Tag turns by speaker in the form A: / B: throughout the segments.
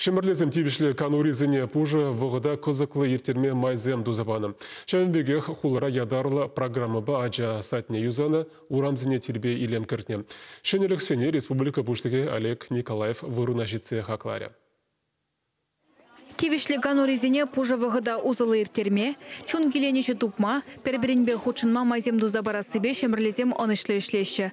A: Ҫӗмӗрлесем тивӗҫлӗ канурисене пушӑ вӑхӑта кӑсӑклӑ ирттерме майсем туса панӑ. Ҫавӑн пекех хулара ятарлӑ программӑпа ача садне юсанӑ, урамсене тирпей-илем кӗртнӗ. Ҫӗнӗлӗхсене республика Пуҫлӑхӗ Олег Николаев вырӑна ҫитсе хакларӗ.
B: Тивӗҫлӗ канурисене пушӑ вӑхӑта усӑллӑ ирттерме, чун киленӗҫӗ тупма, пӗр-пӗринпе хутшӑнма майсем туса парассипе ҫӗмӗрлесем ӑнӑҫлӑ ӗҫлеҫҫӗ.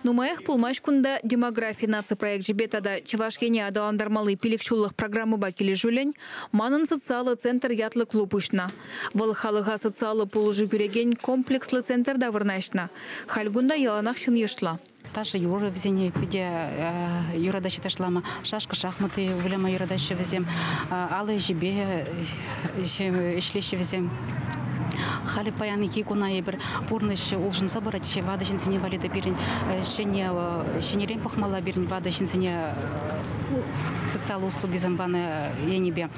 B: Нумаях пулмасть кунта Демографи наци проекчӗпе тата Чӑваш Ене аталантармалли пилӗкҫуллӑх программӑпа килӗшӳллӗн «Манӑн социаллӑ центр» ятлӑ клуб уҫнӑ. Вӑл халӑха социаллӑ пулӑшу кӳрекен комплекслӑ центрта вырнаҫнӑ. Халь кунта яланах ҫын йышлӑ.
C: Ташӑ-юрӑ вӗсене питӗ юратаҫҫӗ ташлама. Шашка-шахматы выляма юратаҫҫӗ вӗсем. Алӑ ӗҫӗпе ӗҫлеҫҫӗ вӗсем. Халӗ паянхи куна эпир пурнӑҫ улшӑнса пырать. Ватӑ ҫынсене валли те пирӗн ҫӗнӗрен пӑхмалла пирӗн ватӑ ҫынсене социаллӑ услугисем панӑ енӗпе.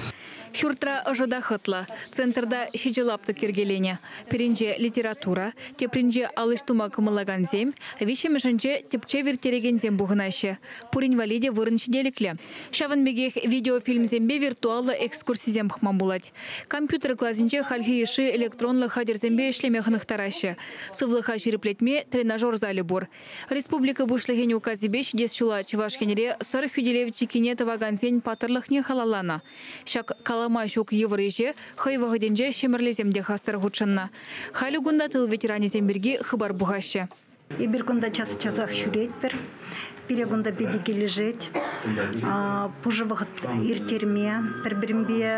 B: Ҫуртра ӑшӑ та хӑтлӑ. Центрта ҫичӗ лаптӑк йӗркеленӗ. Пӗринче литература, тепринче ал ӗҫ тума кӑмӑллакансем, виҫҫӗмӗшӗнче тӗпчев ирттерекенсем пухӑнаҫҫӗ. Пурин валли те вырӑн ҫителӗклӗ. Ҫавӑн пекех видеофильмсемпе виртуаллӑ экскурсисем пӑхма пулать. Компьютер класӗнче хальхи йышши электронлӑ хатӗрсемпе ӗҫлеме хӑнӑхтараҫҫӗ. Сывлӑха ҫирӗплетме тренажер залӗ пур. Республика Пуҫлӑхӗн указӗпе ҫитес ҫула Чӑваш Енре Сӑр хӳтӗлев чиккине тӑвакансен паттӑрлӑхне халалланӑ. Ҫак калама ҫук йывӑр ӗҫе хӑй вӑхӑтӗнче ҫӗмӗрлесем те хастар хутшӑннӑ. Халӗ кунта тыл ветеранӗсем пирки хыпар пухаҫҫӗ.
D: Эпир кунта час-часах ҫӳретпӗр. Пире кунта питӗ килӗшет. Пушӑ вӑхӑт ирттерме, пӗр-пӗринпе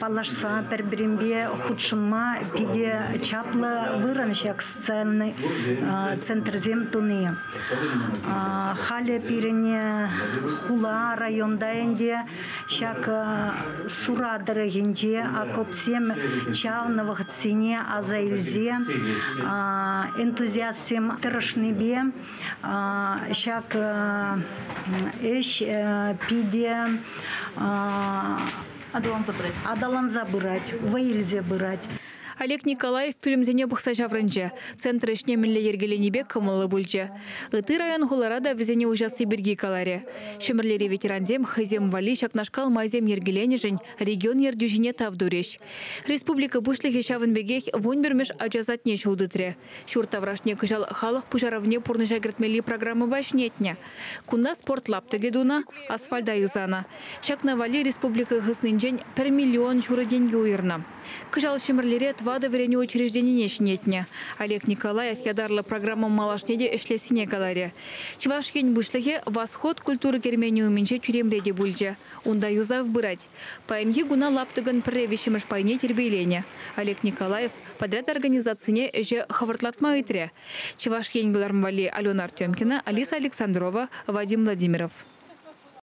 D: паллашса, пӗр-пӗринпе хутшӑнма питӗ чаплӑ вырӑн ҫак социальный центрсем туни. Халӗ пирӗн хула, районта ӗнтӗ ҫак Сура тӑрӑхӗнче окопсем чавнӑ вӑхӑтсене аса илсе энтузиастсем тӑрӑшнипе ҫак ӗҫ питӗ аталанса пырать, вӑй илсе пырать.
B: Олег Николаев пӳлӗмсене пӑхса ҫаврӑнчӗ. Центр ӗҫне мӗнле йӗркеленипе кӑмӑллӑ пулчӗ. Ытти район-хулара та вӗсене уҫасси пирки каларӗ. Ҫӗмӗрлери ветерансем хӑйсем валли ҫакнашкал майсем йӗркеленӗшӗн регион ертӳҫине тав турӗҫ. Республика Пуҫлӑхӗ ҫавӑн пекех вунпӗрмӗш ача садне ҫул тытрӗ. Ҫурт таврашне кӑҫал халӑх пуҫарӑвне пурнӑҫа кӗртмелли программӑпа ҫӗнетнӗ. Кунта спорт лаптӑкӗ тунӑ, асфальта юсанӑ. Ҫакна валли республика хыснинчен пӗр миллион ҫурӑ тенкӗ уйӑрнӑ. Кӑҫал Ҫӗмӗрлере тӑватӑ вӗренӳ учрежденине ҫӗнетнӗ. Олег Николаев ятарлӑ программа малашне те ӗҫлессине каларӗ. Чӑваш Ен Пуҫлӑхӗ Восход культура керменӗ умӗнче тӳремре те пулчӗ. Унта юсав пырать. Паянхи куна лаптӑкӑн пӗрре виҫҫӗмӗш пайне тирпейленӗ. Олег Николаев подряд организацине ӗҫе хӑвӑртлатма ыйтрӗ. Чӑваш Ен кӑларӑм валли Алена Артемкина, Алиса Александрова, Вадим Владимиров.